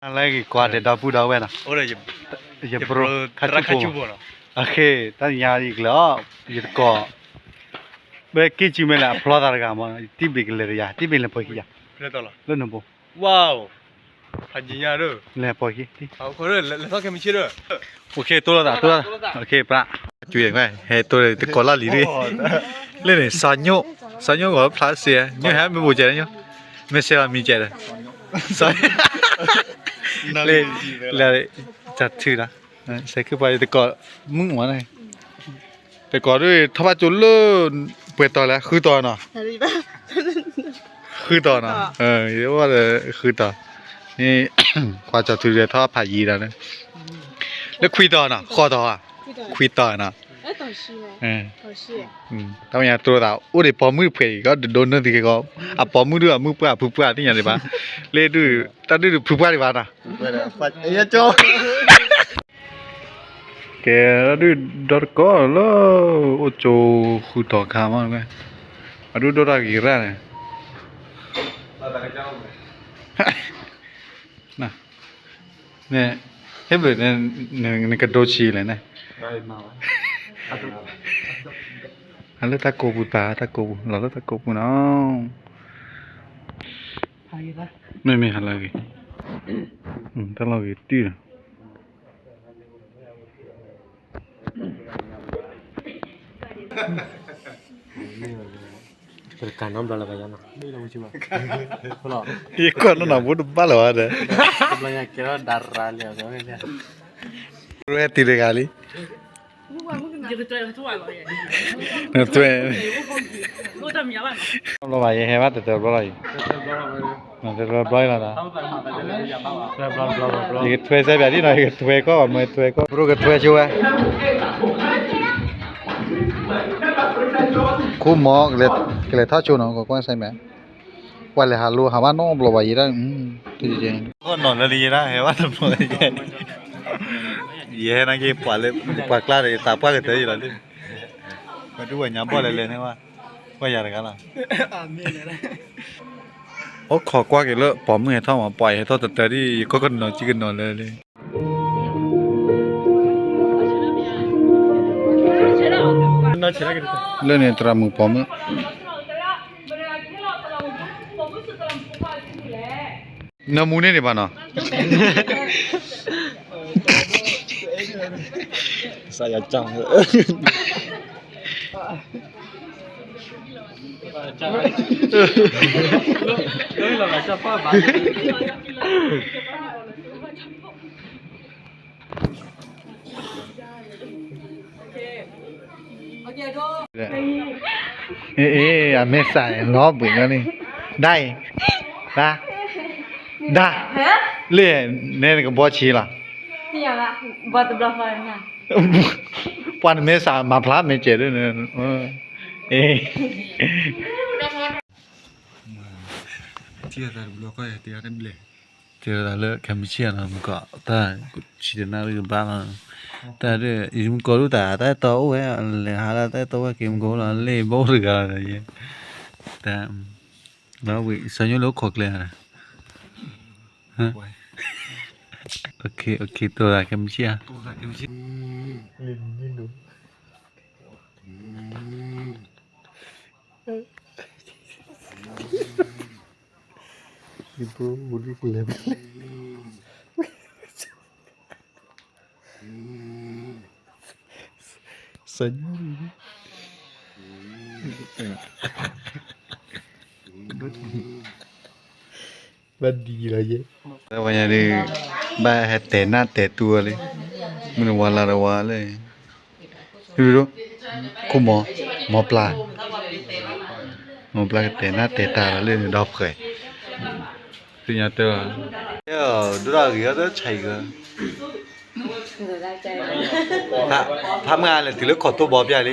လၢဂ့ၤကွၢ်ဒီးဒီပုၢ်ဒီဝဲၢ်နီၤ, ယဘြိခါဆူၣ်ဖိ, အဃ့ တၢ်ညါယကလဲၤအီၣ် ယတကိး, ဘၣ်က့ၤစုမဲလၢအဖျီသးတဂၤမး, တံၢ်ဘ့ၣ်ကလဲၤတယၤ, တံၢ်ဘ့ၣ်လဲၤပိာ်ခံယၤ, လၢနဘိ, လဲၤပိာ်ခံ, တိၢ်လိာ်သး တိၢ်လိာ်သး, အဃ့ပြး, ဟဲတိၢ်တကိးလီၢ်လံၤဒ်, လၢန့ၣ် စီၤညိၣ်ဂီၤဖျါစ့, ညိၣ်ဟဲမ့ၢ်ဘိးကဲး, မ့ၢ်စဲးလီၤမံၤကဲးဒီး, လၢ, တၢ်ထုလီၤ, စဲးခုပှၤတကိး, မုၣ်မးန့ၣ်, တကိးဒ်ထီၣ်ဘၣ်ကၠိလၢ, ပှဲၤတီၤလဲၣ် ဃုတီၤနီၤ, ဃုတီၤနီၤ, ယအိၣ်ဒီးဃုတီၤ, န့ၣ်, ကွၢ်ကၠီၤထုဒီးထီၣ်ဖးယံၤဒီးန့ၣ်, လၢခွံတီၤနီၤ ဃိးတီၤ, ခွံတီၤနီၤ, တၢ်မညါတိၢ်လိာ်သး အိၣ်ဒံးပိာ်မုၣ်တဖှဲးအံၤ ကီးဒိးနၢသုက့ၤကီး, အပိာ်မုၣ်ဒုးအမုၣ်ပှၢ်ဖုပှၢ်သ့ၣ်ညါဒံးဘၣ်, လၢဒုး, တၢ်ဒုးဒုးဖုပှၢ်ဒံးဘၣ်နီၤ ကဲ, ဒုးဒီတကိးလၢ, အိၣ်ကၠိဃုတီၤခါမး, အဒုးဒိၣ်တၢ်ဂ့ၤရၣ်န့ၣ်, န့ၣ်, ဟ့ၣ်ဘျုးန့ၣ်, နကဒိဆံးလဲၣ်န့ၣ်, အလၢတၢ်ကိးပူၤပာ်တၢ်ကိးပူၤ လီၤလၢတၢ်ကိးပူၤနီၤ, မ့မ့ၢ်ဟးလၢအဂ့ၤ, တၢ်လီၢ်ဂ့ၤတုၤလီၤ ယကွၢ်နီၢ်နၤဘိတဘၣ်လၢၤဘၣ်ဒီး, တဘျီညါကဲထီၣ်ဒၤရၤလံ, ဟဲတုၤတဂၤလံ, နတွဲ, ဘျီဘၣ် ယဟဲဘၣ်တတၢဘျီလီၤအံၤ, တတၢဘျီလီၤအံၤ, ယကထွဲစဲပၠးဒ်နီၤ ယကထွဲကီၢ် မ့ၢ်ထွဲကီၢ် ပဒိၣ်ကထွဲဆိဝဲ ခူမီၤ ကလဲၤထီၣ်ဆိနီၤ ကကွၢ်စဲမဲာ်, ပှၤလဲၤဟးလိဟးဘၣ်နီတဘျီဘၣ်ယဲဒၣ်, နီၤလၢလံယဲဒၣ် ဟဲဘၣ်တဘျီ, ယဟဲနာ်က့ၤပှၤလၢ ပှၤကျါဒီးယသးပှၢ်ကတၢၢ်ယလီၤလံ, ပှၤဒူၣ်ပှၤညါဘီၣ်လဲၤလဲၤန့ၣ်ဝဲ, ပှၤယၤတဂၤလီၤ အိၣ်ခိးကွၢ်က့ၤလၢပိာ်မုၣ်ဟဲထီၣ်မး ပှၤယဟဲထီၣ်တတၢဒ် ယကီၢ်ကနီၤကံကနီၤလၢလံ, လၢန့ၣ်သရၣ်မုၣ်ပိာ်မုၣ်, နမူန့ၢ်န့ၣ်ဘၣ်နီၤ, အ့ အမ့ၢ်စးလီၤဘှံးလီၤန့ၣ်, ဒၣ်အံၤ, ဒၣ်, ဒၣ်, လၢ နဲနကဘီဆံးလီၤ, ပှၤနမ့ၢ်စးမၤဖျါမ့ၢ်စဲးဒ်န့ၣ်, အ့ တဲဝဲဒၣ်လၢခဲမုၢ်ဆ့ၣ်နီၤ မုၢ်ကီး တၢ်ဆံတနၣ်ရံၣ်ကဘၣ်လီၤ, တၢ်ဒ် ယမုၢ်ကီးဒိၣ်တၢ် တၢ်အဲၣ်တီအိၣ်ဝဲ လဲၤဟးလၢတၢ်အဲၣ်တီဝဲက့ၤမုၢ်ကီးလီၤ လ့ၣ်ဘီအိၣ်တဂၤလီၤဒီးယဲ, တၢ် လီၤဝံၤ စီၤညိၣ်လၢအိၣ်ခိးကျဲဧါ, တိၢ်သးခဲမုၢ်ဆ့ၣ်ဧါ, စီၤညိၣ် ဘၣ်ဒ်လီၤယဲ, ဝဲညါဒ် ဘၣ်ဟဲတဲနၢ်တဲတူဝဲလံ, မုၢ်တဝါလါတဝါလၢ ဒိၣ် ခိၣ်မီၤ မီၤပျၢ်, မီၤပျၢ်ကတဲနၢ်တဲတၢ်လီၤလၢဒီဖှဲး, သ့ၣ်ညါတၢ်, ဒိၣ်ဒၣ်ဂ့ၤအီၤတဆံးဂၤ, ဖးမုၢ်ဂၤလဲၤတုၤလၢခီၣ်တိၢ်ဘီပျၢ်လ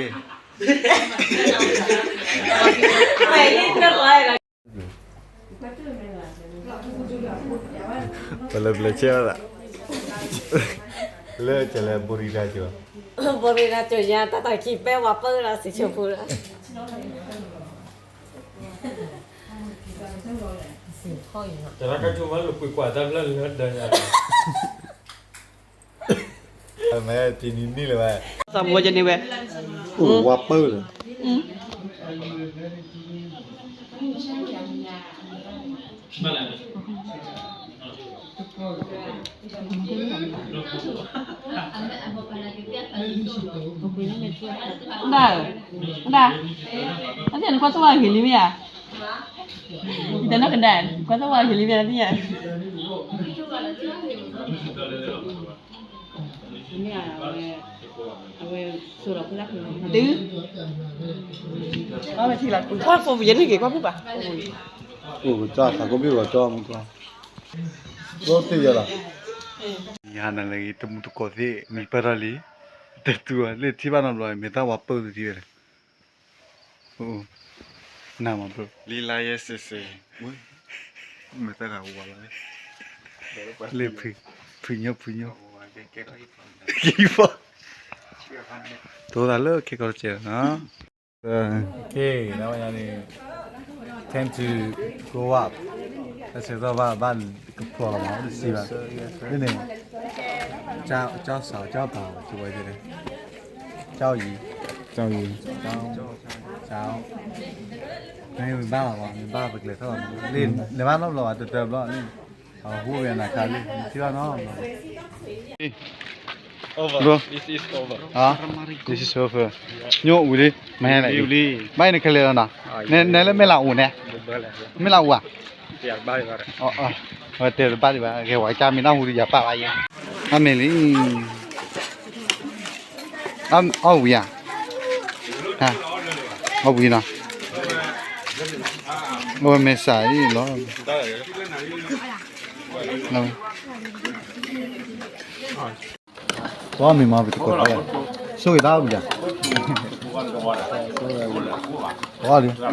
ံ ပလဲၤဘျဲးဆဲးလီၤ, လၢကလဲၤဘိရံတၢ်ကၠိ, ဘိရံတၢ်ကၠိညါ တၢ်တၢ်ခံးပဲဝဲပၢလီၤ စံးဆိဖိလီၤ, တရၢ်ကၠိမၤလိာ်ကွံာ်ကွၢ်တၢ်ဘျၢလၢဒီးယၤ မ့ၢ်တနံၤနံၣ်လၢၤဝဲ သးဘိယန့ၢ်ဝဲ အိၣ်ဝါပၢၢ်လၢ ဒၣ်, ဒၣ်, အသ့ၣ်နကွၢ်သဝီဂ့ၤလံမ့ၢ်ဧါ, ယတနီၢ်ကဒၣ်, ကွၢ်သဝီဂ့ၤလံမ့ၢ်ဧါ, သ့ၣ်ညါ, တုၤ, ကွၢ်ဖိယဲန့ၣ်က့ၤ ကွၢ်ဖိဘၣ်, အိၣ်ကၠီသးကိးဘ့ၣ်ဂီၤကၠီမူကီ, ဘိသ့ၣ်ယဲလီၤ, ယဟါနၤလၢတမူတကိးသ့ၣ် မံပၢၢ်ထီၣ်လံ, တတူၢ်ဘၣ်လၢထံၣ်ဘၣ်နီတဘျီ မ့ၢ်တၢ်ဝါပၢၢ်သ့ၣ်ဝဲလဲၣ်, နမၤဘျီ, လံလါယဲစ့စ့, မ့ၢ်တၢ်ဂၤဝါလီၤ, လၢဖု, ဖုညိၣ်ဖုညိၣ်, ကဲဖီ, တိၤသးလၢခဲကီၢ်တစဲးနီၤ. Okay, ဒီးဝဲညါန့ၣ် time to go up. တၢ်ဆၢကတီၢ်ဘၣ် ဘၣ်ကဖျီလီၤမး တစံးဘၣ်. ဒ်န့ၣ် ကၠီစး ကၠီပၤ ကၠီဝဲန့ၣ် ကၠီယံၤ ကၠီယံၤ ကၠီ မ့ၢ်ဘၣ်လီၤမး မ့ၢ်ဘၣ်ပကျဲၤထီၣ်လီၤမး လဲၤဘၣ်နီတဘျီဘၣ် တတၢဘျီန့ၣ် အဟူဝဲနၤခါလံ ထံၣ်ဘၣ်နီၤ Bro, this is over. ညိၣ်ဝံၤလံ မဟဲလဲၣ်, ဘၣ်အံၤနကလဲၤလီၤနီၤ, နဲလၢမဲၢ်လးအိၣ်န့ၣ်, မဲၢ်လးအိၣ်ဧါ, ဝဲတဲတဘၣ်ဒံးဘၣ် ဂဲၤဝဲကၢ်မ့ၢ်နၢ်ဟူဒံးယၤပာ်ဘၣ်ယဲ, အမ့ၢ်လံ, အီၣ်ဝံၤဧါ, အီၣ်ဝံၤနီၤ, အဝဲမဲာ်ဆှးအံၤလီၤ. ပှၤမ့ၢ်မၤပတကိးတၢ်, ဆိၣ်ဂ့ၤတၢ်အီၣ်ဘျီ, ပှၤလံ, ဘၣ်ကီးနၤ,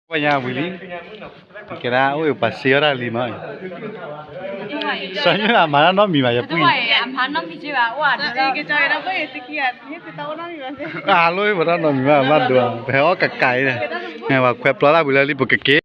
ပှၤညါဝံၤလံ, ကဲဒၣ် အိၣ်ပှၤစံးအီၣ်တၢ်လံမး, စီၤညိၣ်အမၤတၢ်နီတမံၤဘၣ် ယပှံၢ်, အလိၣ်ပှၤတၢ်နီတမံၤဘၣ် ဘၣ်ဒိ, ပဟဲအီၣ်ကကးအံၤ, ပှၤခွဲးပျီတၢ်ဝံၤလၢလံ ပကက့ၤ